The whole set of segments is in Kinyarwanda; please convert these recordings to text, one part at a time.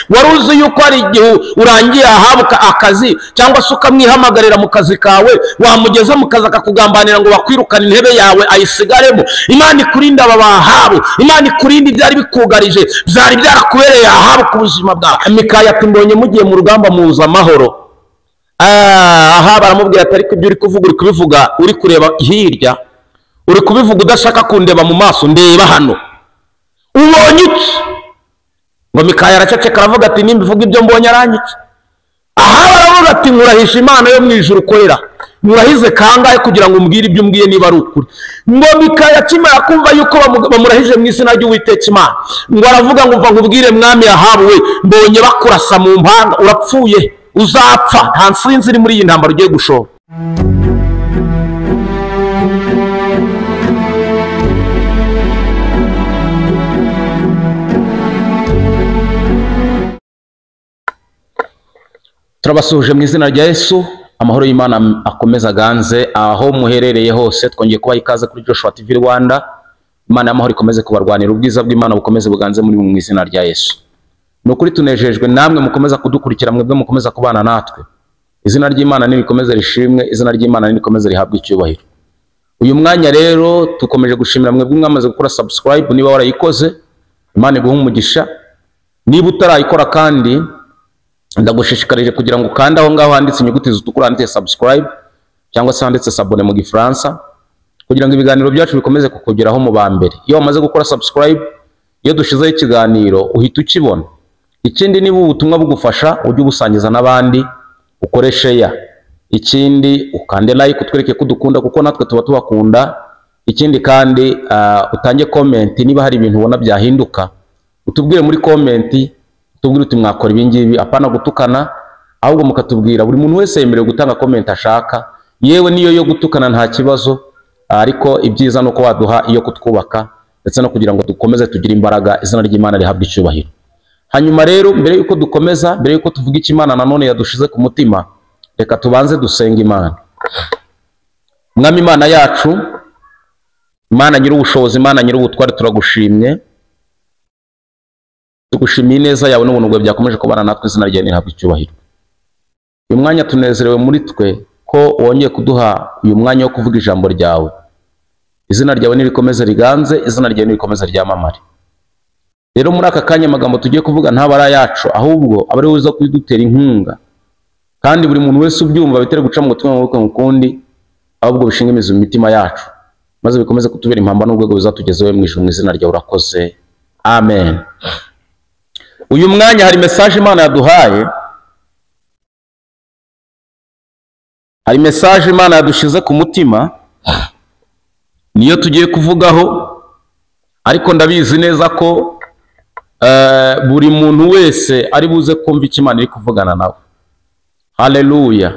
Wari uzi yuko hari igihe urangiye ahabuka akazi, cyangwa se ukamwihamagarira mu kazi kawe, wamugeza mu kazi akakugambanira ngo bakwirukane intebe yawe ayisigaremo. Imana ikurinde aba bahabu, Imana ikurinde ibyari bikugarije, byari byarakubereye ahabu ku buzima bwawe. Mikaya ati mbonye mugiye mu rugamba muza amahoro. Aha baramubwira ati ariko ibyo uri kuvuga uri kubivuga uri kureba hirya, uri kubivuga udashaka kundeba mu maso, ndeba hano ubonye iki? Ngo Mikaya araceceka aravuga ati nimba ivuga ibyo mbonye aranyica. Aha baravuga ati nkurahisha Imana yo mu ijuru ukorera, nkurahize kangahe kugira ngo umbwire ibyo umbwiye niba ari ukuri. Ngo Mikaya akimara kumva yuko bamurahije mu izina ry'Uwiteka Imana, ngo aravuga ngo mva nkubwire mwami Ahabu we, mbonye bakurasa mu mpanga, urapfuye, uzapfa, nta nsinzi iri muri iyi ntambara ugiye gushora. Turabasuhuje mu izina rya Yesu. Amahoro y'Imana akomeza aganze aho muherereye hose. Twongeye kubaha ikaze kuri Joshua TV Rwanda. Imana y'amahoro ikomeze kubarwanira, ubwiza bw'Imana bukomeze buganze muri mu izina rya Yesu. Ni ukuri tunejejwe namwe mukomeza kudukurikira, mwebwe mukomeza kubana natwe. Izina ry'Imana nirikomeze rishimwe, izina ry'Imana nirikomeze rihabwe icyubahiro. Uyu mwanya rero tukomeje gushimira mwebwe mwamaze gukora subscribe. Niba warayikoze, Imana iguhe umugisha. Niba utarayikora kandi, ndagushishikarije kugira ngo ukande aho ngaho handitse inyuguti zitukura handitse subscribe cyangwa se handitse s'abonner mu Gifaransa, kugira ngo ibiganiro byacu bikomeze kukugeraho mu ba mbere. Iyo wamaze gukora subscribe, iyo dushizeho ikiganiro uhita ukibona. Ikindi, niba ubutumwa bugufasha ujye ubusangiza n'abandi, ukore share. Ikindi, ukande like utwereke ko udukunda, kuko natwe tuba tubakunda. Ikindi kandi, utange comment niba hari ibintu ubona byahinduka, utubwire muri comment, tubwire uti mwakora ibi ngibi, apana gutukana, ahubwo mukatubwira. Buri muntu wese yemerewe gutanga comment ashaka, yewe niyo yo gutukana nta kibazo, ariko ibyiza nuko waduha iyo kutwubaka ndetse no kugira ngo dukomeze tugire imbaraga. Izina ry'Imana rihabwe icyubahiro. Hanyuma rero mbere yuko dukomeza, mbere yuko tuvuga icyo Imana nanone yadushize ku mutima, reka tubanze dusenga Imana. Mwami Imana yacu, Imana nyir'ubushobozi, Imana nyir'ubutware, turagushimye. Tugushimiye ineza yawe n'ubuntu bwawe byakomeje kubana natwe, izina ryawe rihabwe icyubahiro. Uyu mwanya tunezerewe muri twe ko wongeye kuduha uyu mwanya wo kuvuga ijambo ryawe. Izina ryawe nirikomeze riganze, izina ryawe nirikomeze ryamamare. Rero muri aka kanya amagambo tugiye kuvuga ntaba ari ayacu, ahubwo aba ari wowe uza kudutera inkunga. Kandi buri muntu wese ubyumva bitere guca mu gutwi mu kundi, ahubwo bishinga imizi mu mitima yacu, maze bikomeze kutubera impamba n'urwego bizatugezeho mu ijuru mu izina ryawe. Urakoze, amen. Uyu mwanya hari message Imana yaduhaye, hari message Imana yadushize ku mutima, niyo tugiye kuvugaho. Ariko ndabizi neza ko buri muntu wese ari buze kumva icyo Imana iri kuvugana nawe. Haleluya.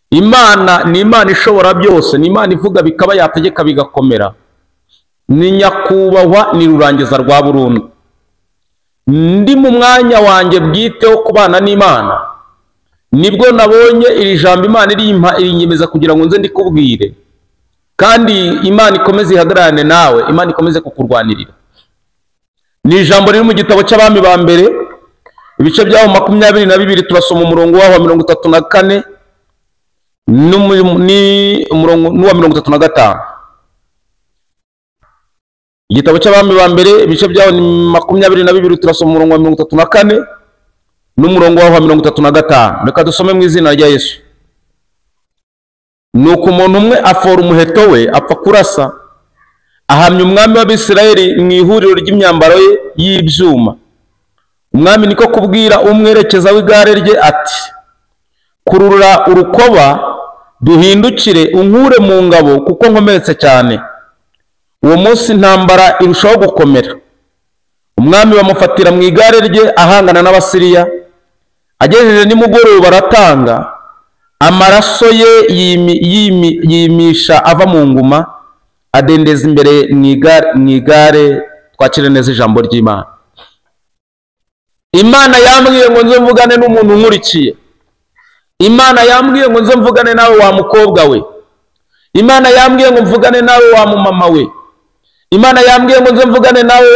Imana ni Imana ishobora byose, ni Imana ivuga bikaba, yategeka bigakomera, ni nyakubahwa, ni rurangiza rwa burundu. Ndi mu mwanya wanjye bwite wo kubana n'Imana, nibwo nabonye iri jambo Imana irimpa, irinyemeza kugira ngo nze ndikubwire. Kandi Imana ikomeze ihagararane nawe, Imana ikomeze kukurwanirira. Ni ijambo riri mu gitabo cy'Abami ba mbere, ibice byaho 22, turasoma umurongo waho wa 34 n'umurongo n'uwa 35. Igitabo cy'Abami ba mbere, ibice byaho ni 22, turasoma umurongo wa 34 n'umurongo waho wa 35. Reka dusome mu izina rya Yesu. Nuko umuntu umwe afora umuheto we apfa kurasa, ahamya umwami w'Abisirayeli mu ihuriro ry'imyambaro ye y'ibyuma. Umwami niko kubwira umwerekeza w'igare rye ati kurura urukoba duhindukire unkure mu ngabo, kuko nkomeretse cyane. Uwo munsi intambara irushaho gukomera. Umwami bamufatira mu igare rye ahangana n'Abasiriya. Agejeje nimugoroba aratanga, amaraso ye yimisha ava mu nguma, adendeza imbere mu igare. Twakire neza ijambo ry'Imana. Imana yambwiye ngo nze mvugane n'umuntu nkurikiye. Imana yambwiye ngo nze mvugane nawe wa mukobwa we. Imana yambwiye ngo mvugane nawe wa mumama we. Imana yambwiye ngo nze mvugane nawe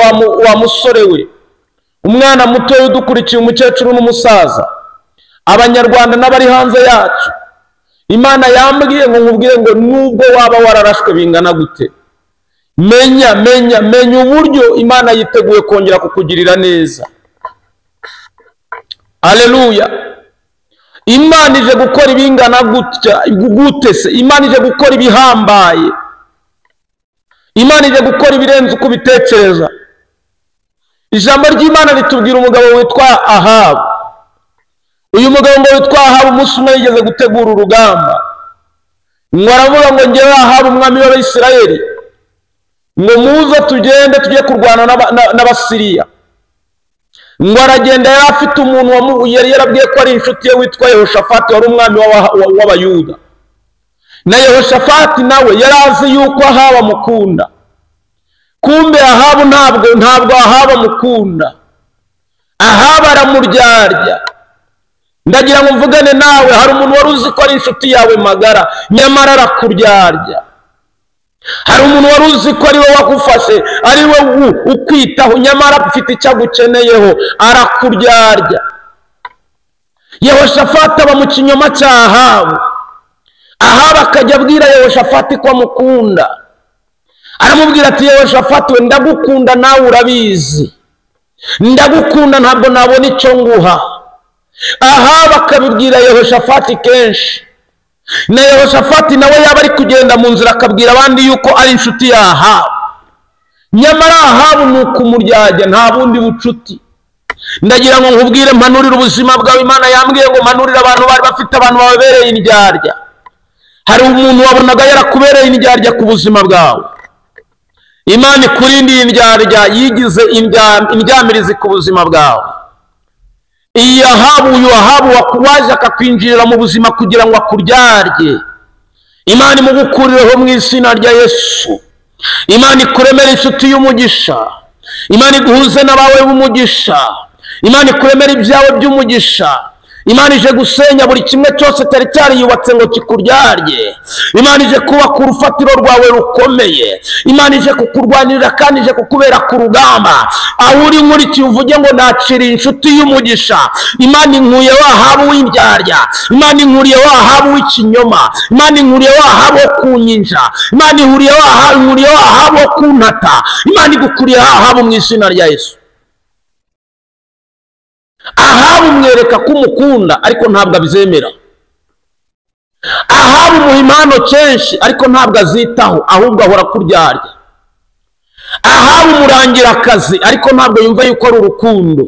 wa musore we. Umwana muto udukurikiye, umukecuru n'umusaza, abanyarwanda n'abari hanze yacu, Imana yambwiye ngo nkubwire ngo nubwo waba wararashwe bingana gute, menya menya menya uburyo Imana yiteguye kongera kukugirira neza. Haleluya. Imana ije gukora ibingana gutya gute se? Imana ije gukora ibihambaye. Imana ije gukora ibirenze uko ubitekereza. Ijambo ry'Imana ritubwira umugabo witwa Ahabu. Uyu mugabo ngo witwa Ahabu umunsi umwe yigeze gutegura urugamba. Ngo aravuga ngo njyewe Ahabu umwami w'Abisirayeli, ngo muze tugende tujye kurwana n'Abasiriya. Ngo aragenda, yari afite umuntu yari yarabwiye ko ari inshuti ye witwa Yehoshafati, wari umwami w'Abayuda. Na Yehoshafati nawe yari azi yuko Ahabu amukunda. Kumbe Ahabu ntabwo Ahabu amukunda. Ahabu aramuryarya. Ndagira ngo mvugane nawe, hari umuntu wari uzi ko ari inshuti yawe magara, nyamara arakuryarya. Hari umuntu wari uzi ko ari we wagufashe, ari we ukwitaho, nyamara ufite icyo agukeneyeho, arakuryarya. Yehoshafati aba mu kinyoma cya Ahabu. Ahabu akajya abwira Yehoshafati ko amukunda. Aramubwira ati Yehoshafati we, ndagukunda nawe urabizi, ndagukunda ntabwo nabona icyo nguha. Ahabu akabibwira Yehoshafati kenshi. Na Yehoshafati nawe yaba ari kugenda mu nzira akabwira abandi yuko ari inshuti ya Ahabu. Nyamara Ahabu ni ukumuryarya, nta bundi bucuti. Ndagira ngo nkubwire, mpanurire ubuzima bwawe. Imana yambwiye ngo mpanurire abantu bari bafite abantu bababereye indyarya. Hari umuntu wabonaga yarakubereye indyarya ku buzima bwawe. Imana ikurinde indyarya yigize indyamirizi ku buzima bwawe. Iyi Ahabu, uyu Ahabu waje akakwinjirira mu buzima kugira ngo akuryarye, Imana imugukurireho mu izina rya Yesu. Imana ikuremere inshuti y'umugisha. Imana iguhuze n'abawe b'umugisha. Imana ikuremere ibyawe by'umugisha. Imana ije gusenya buri kimwe cyose cyari cyariyubatse ngo kikuryarye. Imana ije kubaka urufatiro rwawe rukomeye. Imana ije kukurwanirira kandi ije kukubera ku rugamba. Aho uri nkurikiye uvuge ngo naciriye inshuti y'umugisha. Imana inkuye wa Ahabu w'indyarya. Imana inkuriye wa Ahabu w'ikinyoma. Imana inkuriye wa Ahabu wo kunyinja. Imana inkuriye wa Ahabu wo kuntata. Imana igukuriye Ahabu mu izina rya Yesu. Ahabu umwereka ko umukunda ariko ntabwo abyemera. Ahabu umuha impano kenshi ariko ntabwo azitaho, ahubwo ahora kuryarya. Ahabu umurangira akazi ariko ntabwo yumva yuko ari urukundo.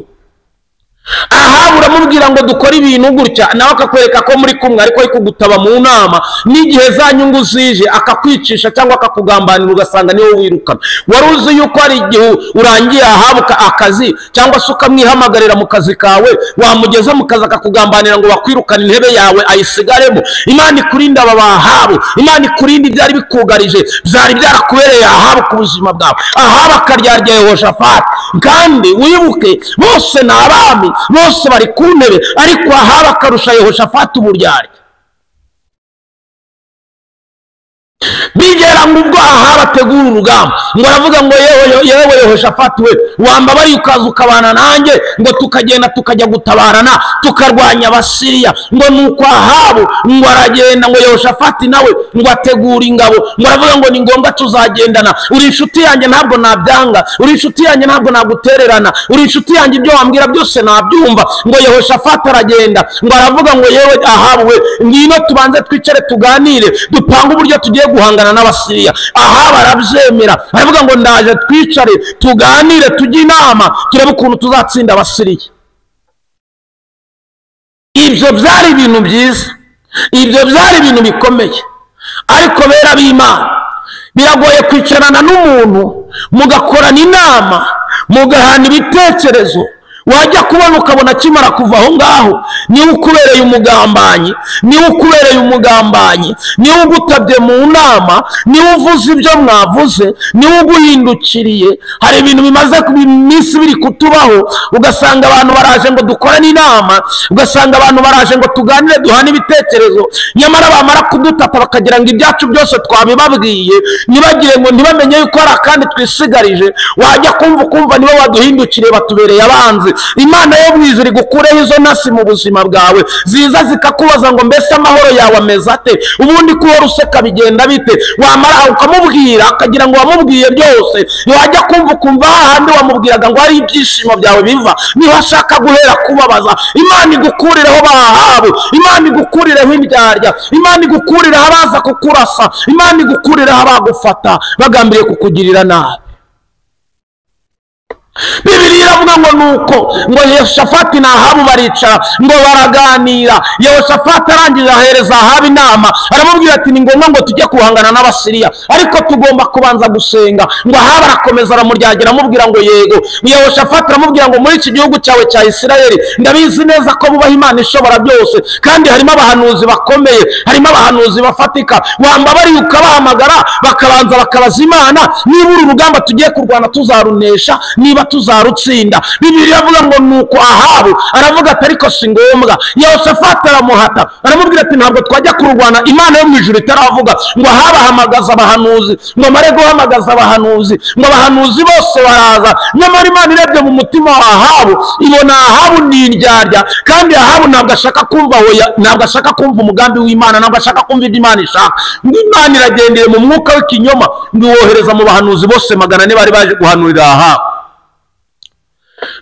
Ahabu uramubwira ngo dukore ibintu gutya, nawe akakwereka ko muri kumwe ariko ari kugutaba mu nama, n'igihe za nyungu zije akakwicisha cyangwa akakugambanira, ugasanga niwe wirukana. Wari uzi yuko hari igihe urangiye Ahabu akazi cyangwa se ukamwihamagarira mu kazi kawe, wamugeza mu kazi akakugambanira ngo bakwirukane, intebe yawe ayisigaremo. Imana ikurinde aba Ahabu. Imana ikurinde ibyari bikugarije, byari byarakubereye Ahabu ku buzima bwawe. Ahabu akaryarya Yehoshafati. Kandi wibuke bose ni abami, bose bari ku ntebe, ariko Ahabu akarusha Yehoshafati uburyarya. Bigera ngo ubwo Ahabu ategura urugamba, ngo aravuga ngo yewe Yehoshafati we, wambabariye ukaza ukabana nanjye, ngo tukagenda tukajya gutabarana tukarwanya Abasiriya. Ngo nuko Ahabu ngo aragenda, ngo Yehoshafati nawe ngo ategura ingabo, ngo aravuga ngo ni ngombwa tuzagendana, uri inshuti yanjye ntabwo nabyanga, uri inshuti yanjye ntabwo nagutererana, uri inshuti yanjye ibyo wambwira byose nabyumva. Ngo Yehoshafati aragenda, ngo aravuga ngo yewe Ahabu we, ngwino tubanze twicare tuganire, dupange uburyo tugiye guhangana n'Abasiriya. Ahabu arabyemera, aravuga ngo ndaje twicare tuganire tujye inama turebe ukuntu tuzatsinda Abasiriya. Ibyo byari ibintu byiza, ibyo byari ibintu bikomeye, ariko bera b'Imana, biragoye kwicarana n'umuntu mugakorana inama, mugahana ibitekerezo, Wajya kubona ukabona akimara kuva aho ngaho niwe ukubereye umugambanyi, niwe ukubereye umugambanyi, niwe ugutabye mu nama, niwe uvuze ibyo mwavuze, niwe uguhindukiriye. Hari ibintu bimaze iminsi biri kutubaho, ugasanga abantu baraje ngo dukorane inama, ugasanga abantu baraje ngo tuganire duhane ibitekerezo, nyamara bamara kudutata bakagira ngo ibyacu byose twabibabwiye, ntibagire ngo ntibamenye yuko hari akandi twisigarije. Wajya kumva ukumva nibo baduhindukiriye, batubereye abanzi. Imana yo mu ijuru igukureho izo ntasi mu buzima bwawe, ziza zikakubaza ngo mbese amahoro yawe ameze ate, ubundi kuhora useka bigenda bite? Wamara ukamubwira akagira ngo wamubwiye byose, wajya kumva ukumva hahandi wamubwiraga ngo ari ibyishimo byawe biva, niho ashaka guhera kubabaza. Imana igukurireho bahabu, Imana igukurireho indyarya, Imana igukurireho abaza kukurasa, Imana igukurireho abagufata bagambiriye kukugirira nabi. Bibiliya iravuga ngo nuko ngo Yehoshafati na Ahabu baricara ngo baraganira. Yehoshafati arangije ahereza Ahabu inama, aramubwira ati ni ngombwa ngo tujye guhangana n'Abasiriya, ariko tugomba kubanza gusenga. Ngo Ahabu arakomeza aramuryagira aramubwira ngo yego. Yehoshafati aramubwira ngo muri iki gihugu cyawe cya Isirayeli ndabizi neza ko bubaha Imana ishobora byose, kandi harimo abahanuzi bakomeye, harimo abahanuzi bafatika, wambabariye ukabahamagara bakabanza bakabaza Imana niba uru rugamba tugiye kurwana tuzarunesha, niba tuzarutsinda. Bibiliya iravuga ngo nuko Ahabu aravuga ati ariko si ngombwa. Yehoshafati aramuhata aramubwira ati ntabwo twajya kurwana Imana yo mu ijuru itaravuga. Ngo Ahabu ahamagaza abahanuzi, ngo amare guhamagaza abahanuzi, ngo abahanuzi bose baraza. Nyamara Imana irebye mu mutima wa Ahabu ibona Ahabu ni indyarya, kandi Ahabu ntabwo ashaka kumva oya, ntabwo ashaka kumva umugambi w'Imana, ntabwo ashaka kumva ibyo Imana ishaka. Ngo Imana iragendeye mu mwuka w'ikinyoma, ngo iwohereza mu bahanuzi bose 400 bari baje guhanurira Ahabu.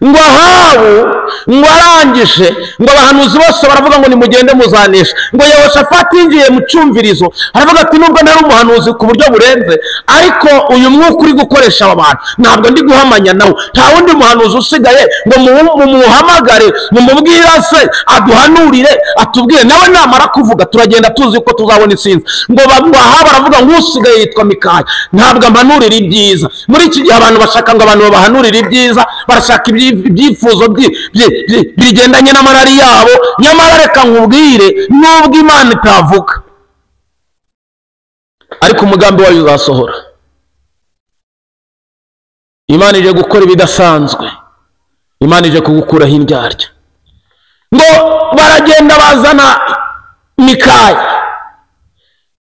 Ngo Ahabu ngo arangije ngo abahanuzi bose baravuga ngo nimugende muzanesha. Ngo Yehoshafati yinjiye mu cyumvirizo aravuga ati nubwo ntari umuhanuzi ku buryo burenze, ariko uyu mwuka uri gukoresha aba bantu ntabwo ndi guhamanya nawo, nta wundi muhanuzi usigaye ngo mumuhamagare mumubwire se aduhanurire atubwire, nawe namara kuvuga turagenda tuzi ko tuzabona intsinzi. Ngo Ahabu aravuga ngo usigaye yitwa Mikaya, ntabwo ampanurira ibyiza. Muri iki gihe abantu bashaka ngo abantu babahanurire ibyiza, barashaka ibyifuzo bigendanye n'amarari yabo. Nyamara reka nkubwire, nubwo Imana itavuga ariko umugambi wayo uzasohora. Imana ije gukora ibidasanzwe, Imana ije kugukuraho indyarya. Ngo baragenda bazana Mikaya,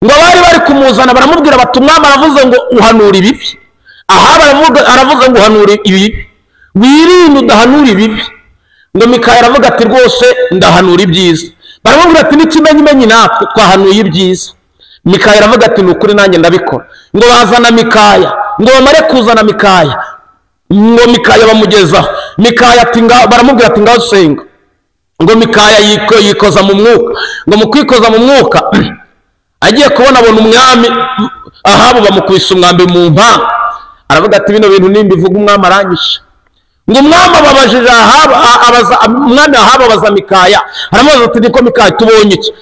ngo bari bari kumuzana baramubwira bati umwami aravuze ngo uhanura ibibi. Ahabu aravuze ngo uhanura ibibi, wirinde udahanura ibibi. Ngo Mikaya aravuga ati rwose ndahanura ibyiza. Baramubwira ati n'ikimenyimenyi natwe twahanuye ibyiza. Mikaya aravuga ati ni ukuri nanjye ndabikora. Ngo bazana Mikaya, ngo bamare kuzana Mikaya, ngo Mikaya bamugezaho. Mikaya ati baramubwira ati ngaho senga. Ngo Mikaya yikoza mu mwuka. Ngo mu kwikoza mu mwuka agiye kubona abona umwami Ahabu bamukubise umwambi mu mpanga. Aravuga ati bino bintu nimbivuga umwami aranyishe. Ngo umwami ababajije Ahabu, abaza umwami Ahabu abaza Mikaya, aramubaza ati niko Mikaya tubonye iki?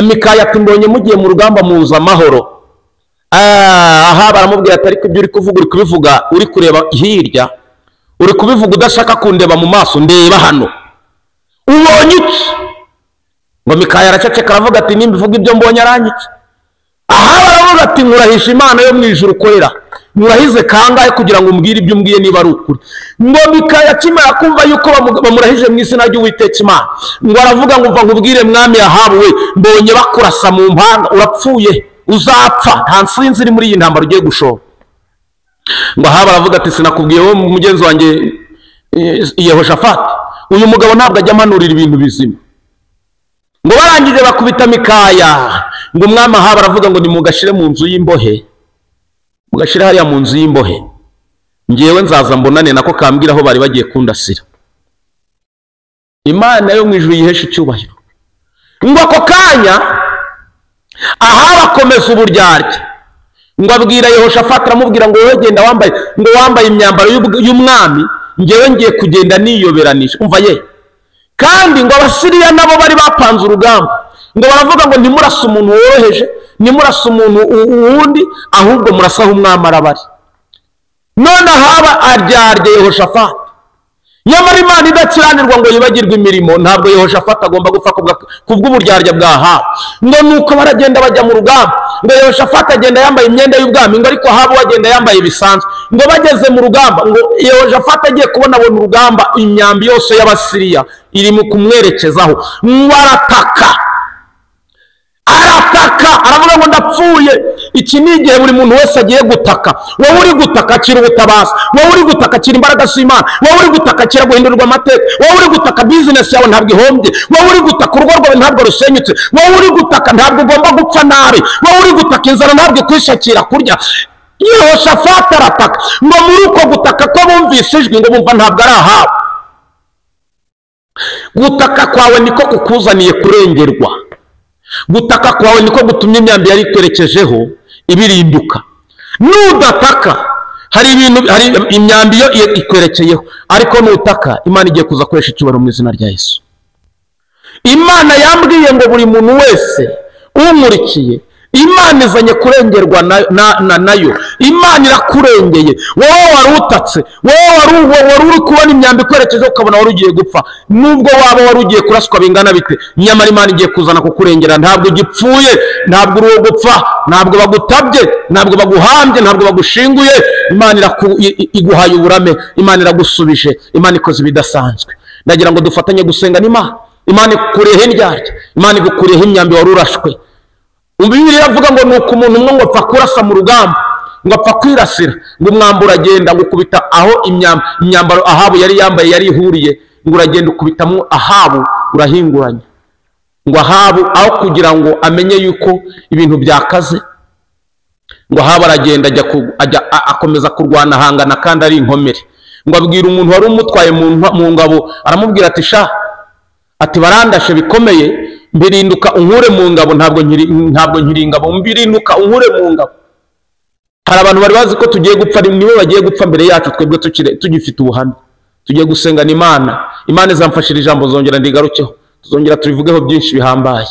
Mikaya ati mbonye mugiye mu rugamba muza amahoro. Ahabu aramubwira ati ariko ibyo uri kuvuga uri kubivuga uri kureba hirya, uri kubivuga udashaka kundeba mu maso, ndeba hano, ubonye iki? Ngo Mikaya araceceka aravuga ati nimbivuga ibyo mbonye aranyica. Ahabu aravuga ati nkurahisha Imana yo mu ijuru ukorera, murahize kangahe kugira ngo umbwire ibyo umbwiye niba ari ukuri? Ngo Mikaya akimara kumva yuko bamurahije mu izina ry'Uwiteka Imana, ngo aravuga ngo mva nkubwire mwami Ahabu we, mbonye bakurasa mu mpanga, urapfuye, uzapfa, nta nsinzi iri muri iyi ntambara ugiye gushora. Ngo Ahabu aravuga ati sinakubwiye wowe mugenzi wanjye Yehoshafati, uyu mugabo ntabwo ajya amanurira ibintu bizima. Ngo barangije bakubita Mikaya. Ngo umwami Ahabu aravuga ngo nimugashire mu nzu y'imbohe, mugashira hariya mu nzu y'imbohe, ngewe nzaza mbonane nako kambwira aho bari bagiye kundasira. Imana yo mu ijuru yihesha icyubahiro. Ngo ako kanya Ahabu akomeza uburyarya, ngo abwira Yehoshafati aramubwira ngo wowe genda wambaye, ngo wambaye imyambaro y'umwami, ngewe ngiye kugenda niyoberanisha. Umva ye, kandi ngo Abasiriya nabo bari bapanze urugamba, ngo baravuga ngo ntimurase umuntu woroheje, nimurasa umuntu uwundi, ahubwo murasaho umwami arabari. None Ahabu aryarya Yehoshafati. Nyamara Imana idakiranirwa ngo yibagirwe imirimo, ntabwo Yehoshafati agomba gupfa kubw'uburyarya bwa Ahabu. Ngo nuko baragenda bajya mu rugamba, ngo Yehoshafati agenda yambaye imyenda y'ubwami, ngo ariko Ahabu agenda yambaye ibisanzwe. Ngo bageze mu rugamba, ngo Yehoshafati agiye kubona abona urugamba, imyambi yose y'Abasiriya iri mu kumwerekezaho, ngo arataka, arataka, aravuga ngo ndapfuye. Iki ni igihe buri muntu wese agiye gutaka. Wowe uri gutaka akira ubutabazi, wowe uri gutaka akira imbaraga z'Imana, wowe uri gutaka akira guhindurirwa amateka, wowe uri gutaka business yawe ntabwo ihombye, wowe uri gutaka urugo rwawe ntabwo rusenyutse, wowe uri gutaka ntabwo ugomba gupfa nabi, wowe uri gutaka inzara ntabwo ikwishakira kurya. Yehoshafati arataka, ngo muri uko gutaka ko bumvise ijwi, ngo bumva ntabwo ari Ahabu. Gutaka kwawe niko kukuzaniye kurengerwa, gutaka kwawe niko gutumye imyambi yari ikwerekejeho ibirinduka. Nudataka hari ibintu, hari imyambi yo ikwerekeyeho, ariko nutaka Imana igiye kuza koresha icyubahiro mu izina rya Yesu. Imana yambwiye ngo buri muntu wese umurikiye, Imana izanye kurengerwa nayo. Imana irakurengeye. Wowe wari utatse, wowe wari uri kubona imyambi ikwerekeje ukabona wari ugiye gupfa, nubwo waba wari ugiye kuraswa bingana bite, nyamara Imana igiye kuzana kukurengera. Ntabwo ugipfuye, ntabwo uri uwo gupfa, ntabwo bagutabye, ntabwo baguhambye, ntabwo bagushinguye. Imana iguhaye uburame, Imana iragusubije, Imana ikoze ibidasanzwe. Ndagira ngo dufatanye gusenga n'Imana. Imana ikukureho indyarya, Imana igukureho imyambi wari urashwe. Bibiliya iravuga ngo nuko umuntu umwe ngo apfa kurasa mu rugamba, ngo apfa kwirasira, ngo umwambi uragenda ngo ukubita aho imyambaro Ahabu yari yambaye yari ihuriye, ngo uragenda ukubitamo Ahabu urahinguranya. Ngo Ahabu aho kugira ngo amenye yuko ibintu byakaze, ngo Ahabu aragenda ajya akomeza kurwana ahangana kandi ari inkomere. Ngo abwira umuntu wari umutwaye mu ngabo, aramubwira ati sha, ati barandashe bikomeye, mbirinduka unkure mu ngabo, ntabwo nkiri ingabo, mbirinduka unkure mu ngabo. Hari abantu bari bazi ko tugiye gupfa, nibo bagiye gupfa mbere yacu, twebwe tugifite ubuhamya. Tugiye gusengana Imana, Imana izamfashira ijambo zongera ndigarukeho, tuzongera tubivugeho byinshi bihambaye.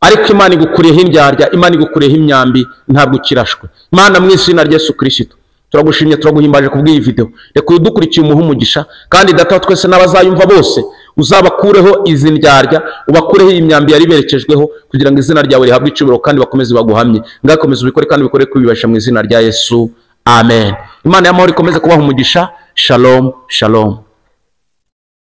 Ariko Imana igukuriyeho indyarya, Imana igukuriyeho imyambi, ntabwo ukirashwe. Imana mu izina rya Yesu Kristo, turagushimye, turaguhimbaje kubw'iyi video. Reka udukurikiye umuhe umugisha, kandi Data twese n'abazayumva bose uzabakureho izi ndyarya, ubakureho iyi myambi yari berekejweho, kugira ngo izina ryawe rihabwe icyubahiro kandi bakomeze baguhamye. Ngakomeza ubikore kandi ubikore kwibasha mu izina rya Yesu, amen. Imana y'amahoro ikomeze kubaha umugisha. Shalom, shalom.